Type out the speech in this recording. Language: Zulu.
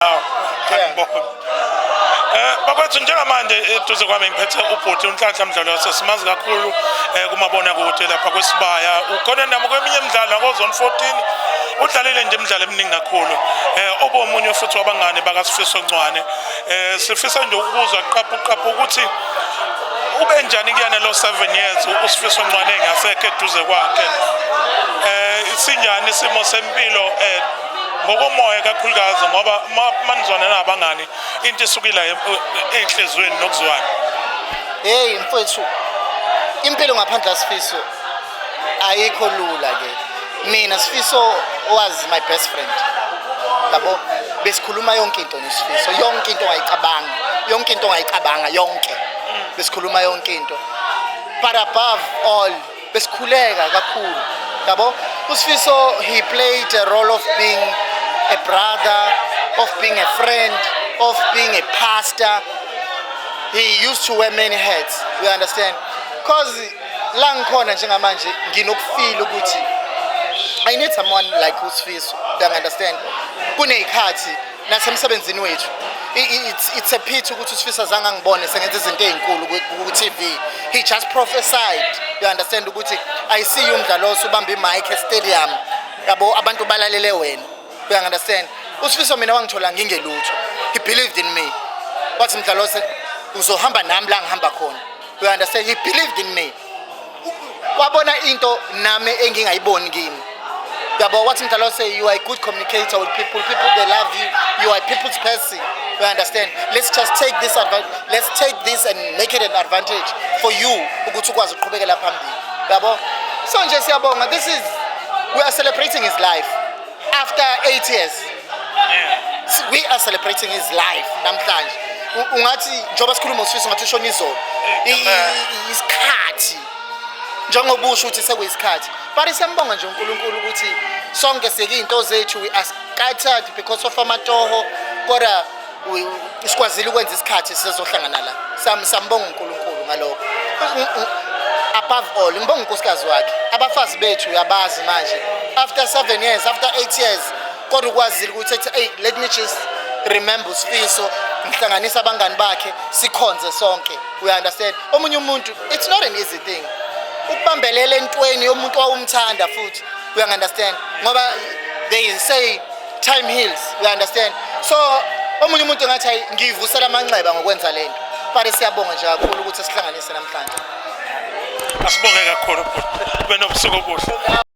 Angibona. Bakwethu, njengamanje eduze kwami ngiphethe ubhuti uNhlanhla Mdlalose. Simazi kakhulu kumabona kude lapha kwesibaya, ukhona nami kweminye imidlalo nako-Zone 14, udlalile nje imidlalo eminingi kakhulu, obomunye futhi wabangane bakaSifiso Ncwane. Sifisa nje ukuzwa qaphu qaphu ukuthi ube njani kuyena lo 7 years uSifiso Ncwane engasekho eduze kwakhe. Sinjani isimo sempilo ngokomoya, kakhulukazi ngoba manizwana nabangani into isukile enhliziyweni nokuzwana? Hey mfowethu, impilo ngaphandle kaSifiso ayikho lula ke. Mina, Sifiso was my best friend. Yabo, besikhuluma yonke into noSifiso, yonke into ongayicabanga, yonke into ongayicabanga yonke. Besikhuluma yonke into. But above all, besikhuleka kakhulu. Yabo, uSifiso, he played a role of being a brother, of being a friend, of being a pastor. He used to wear many hats, you understand? 'Cause la ngikhona njengamanje nginokufeel ukuthi I need someone like uSifiso, you understand? Kuney'khathi nasemsebenzini wethu, it's a pity ukuthi uSifiso azange angibone sengenza izinto ey'nkulu ku-TV. He just prophesied, you understand, ukuthi I see you, Mdlalose, ubambe imic e-stadium, yabo, abantu balalele wena, you understand? USifiso mina wangithola ngingelutho. He believed in me, wathi, "Mdlalose, uzohamba nami la ngihamba khona," you understand? He believed in me, wabona into nami engingayiboni kimi, yabo. Wathi, "Mdlalose, you are a good communicator with people. People, they love you. You are a people's person, you understand? Let's just take this let's take this and make it an advantage for you ukuthi ukwazi ukuqhubekela phambili," yabo. So nje siyabonga. This is, we are celebrating his life after 8 years. We are celebrating his life namhlanje. Ungathi njengoba sikhuluma uSifiso, ngathi ushona izolo. Isikhathi, njengoba usho ukuthi sekuyisikhathi, but siyambonga nje uNkulunkulu ukuthi sonke siyeke iy'nto zethu. We are scattered because of amatoho, kodwa sikwazile ukwenza isikhathi sizohlangana la. Sambonga uNkulunkulu ngalokho. Above all, ngibonga unkosikazi wakhe. Abafazi bethu uyabazi manje, after 7 years, after 8 years, kodwa ukwazile ukuthi ethi, "Hey, let me just remember uSifiso, ngihlanganisa abangani bakhe, sikhonze sonke," we understand? Omunye umuntu, it's not an easy thing ukubambelela entweni yomuntu owawumthanda futhi, you understand? Ngoba they say time heals, you understand? So omunye umuntu engathi, "Hayi, ngiyivusela amanxeba ngokwenza lento," but siyabonga nje kakhulu ukuthi sihlanganise namhlanje. Asibonge kakhulu bhuti, ube nobusuku obuhle.